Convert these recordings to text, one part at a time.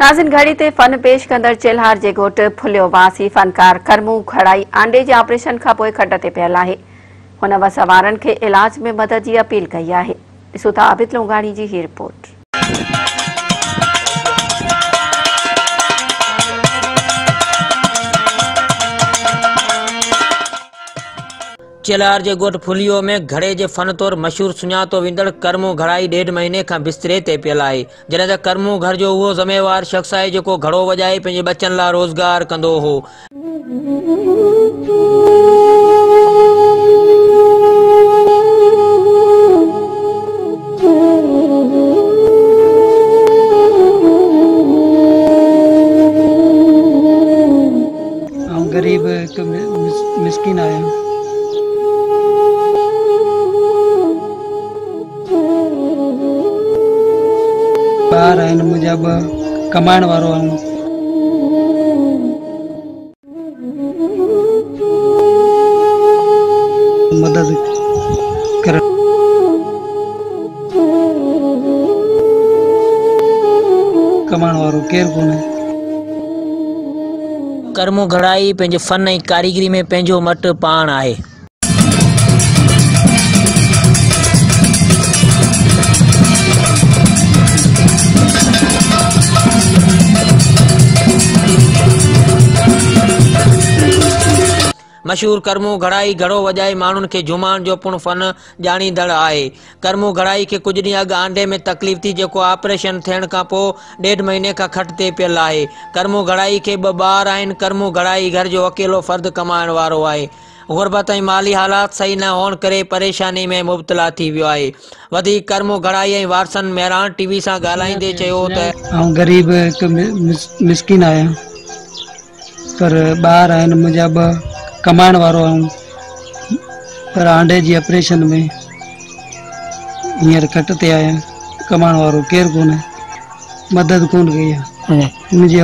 ناظرين گهڙي تي فن پيش ڪندڙ چيلهار جي ڳوٺ ڦليو واسي فنڪار ڪرمون گهڙائي آنڊي جي آپريشن کانپوء کٽ تي پيل آهي. هن وس وارن کي علاج ۾ مدد جي اپيل ڪئي آهي. ڏسو ٿا عابد لونگاڻي جي هي رپورٽ. چيلهار جي ڳوٺ ڦليو ۾ گهڙي جي فن طور مشهور سڃاتو ويندڙ ڪرمون گهڙائي ڏيڍ مهيني کان بستري تي پيل آهي. جڏهن ته ڪرمون گهر جو اهو ذميوار شخص آهي جيڪو گهڙو وڄائي پنهنجي ٻچن لاء روزگار ڪندو هو. آئون غريب هڪ مسڪين آهيان. ٻار آهن منهنجا ٻه، ڪمائڻ وارو آهيان. مدد ڪرڻ. ڪمائڻ وارو ڪير ڪونهي. ڪرمو گهڙائي پنهنجي فن ۽ ڪاريگري ۾ پنهنجو مٽ پاڻ آهي. مشهور ڪرمو گهڙائي گهڙو وڄائي ماڻهن کي جهومائڻ جو پڻ فن ڄاڻيندڙ آهي. ڪرمو گهڙائي کي ڪجهه ڏينهن اڳ آنڊي ۾ تڪليف ٿي جيڪو آپريشن ٿيڻ کان پوء ڏيڍ مهيني کان کٽ تي پيل آهي. ڪرمو گهڙائي کي ٻه ٻار آهن. ڪرمو گهڙائي گهر جو اڪيلو فرد ڪمائڻ وارو آهي. غربت ۽ مالي حالات صحيح نه هئڻ ڪري پريشاني ۾ مبتلا ٿي ويو آهي. وڌيڪ ڪرمو گهڙائي ۽ وارثن مهراڻ ٽي وي سان ڳالهائيندي چيو ته. آئون غريب هڪ مسڪين آهيان پر ٻار آهن منهنجا ٻه ڪمائڻ وارو آهيان پر آنڊي جي آپريشن ۾ هينئر کٽ تي آهيان ڪمائڻ وارو ڪير ڪونهي مدد ڪونه ڪئي آهي ان جي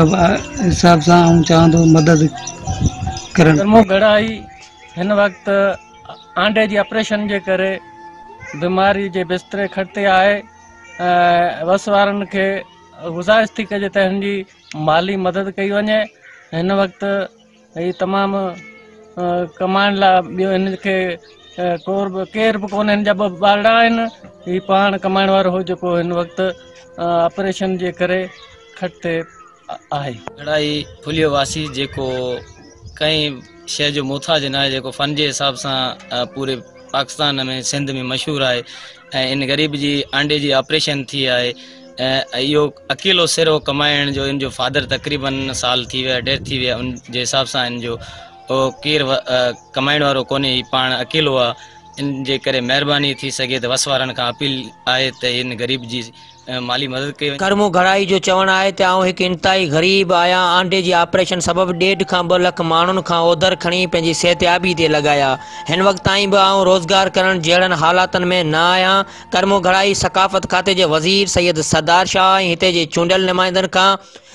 حساب سان آئون چاهان ٿو مدد ڪرڻ. ڪرمو گهڙائي هن وقت آنڊي جي آپريشن جي ڪري بيماري جي بستري کٽ تي آهي ۽ وس وارن کي گذارش ٿي ڪجي ته هن جي مالي مدد ڪئي وڃي هن وقت هي تمام ڪمائڻ لاء ٻيو هن کي ڪور به ڪير به ڪونهي هن جا ٻه ٻارڙا آهن هي پاڻ ڪمائڻ وارو هو جيڪو هن وقت آپريشن جي ڪري کٽ تي آهي. گهڙائي ڦليو واسي جيڪو ڪنهن شيء جو محتاج ناهي جيڪو فن جي حساب سان پوري پاڪستان ۾ سنڌ ۾ مشهور آهي ۽ ان غريب جي آنڊي جي آپريشن ٿي آهي ۽ اهو اڪيلو سر هو ڪمائڻ جو ان جو فادر تقريبن سال ٿي ويا ڊيٿ ٿي ويا ان جي حساب سان ان جو ڪير ڪمائڻ وارو ڪونهي هي پاڻ اڪيلو آ ان جي ڪري مهرباني ٿي سگهي ته وس وارن کان اپيل آهي ته ان غريب جي مالي مدد ڪئي وڃي. ڪرمو گهڙائي جو چوڻ آهي ته آئون هڪ انتهائي غريب آهيان، آنڊي جي آپريشن سبب ڏيڍ کان ٻه لک ماڻهن کان اوڌر کڻي پنهنجي صحتيابي تي لڳايا، هن وقت تائين به آئون روزگار ڪرڻ جهڙن حالاتن ۾ نه آهيان، ڪرمو گهڙائي ثقافت کاتي جي وزير سيد سردار شاهه ۽ هتي جي چونڊيل نمائندن کان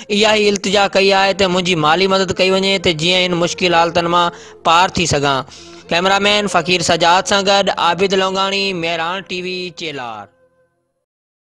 اها ئي التجا ڪئي آهي ته منهنجي مالي مدد ڪئي وڃي ته جيئن هن مشڪل حالتن مان پار ٿي سگهان. ڪئميرا مين فقير سجاد سان گڏ عابد لونگاڻي، مهراڻ ٽي وي، چيلهار.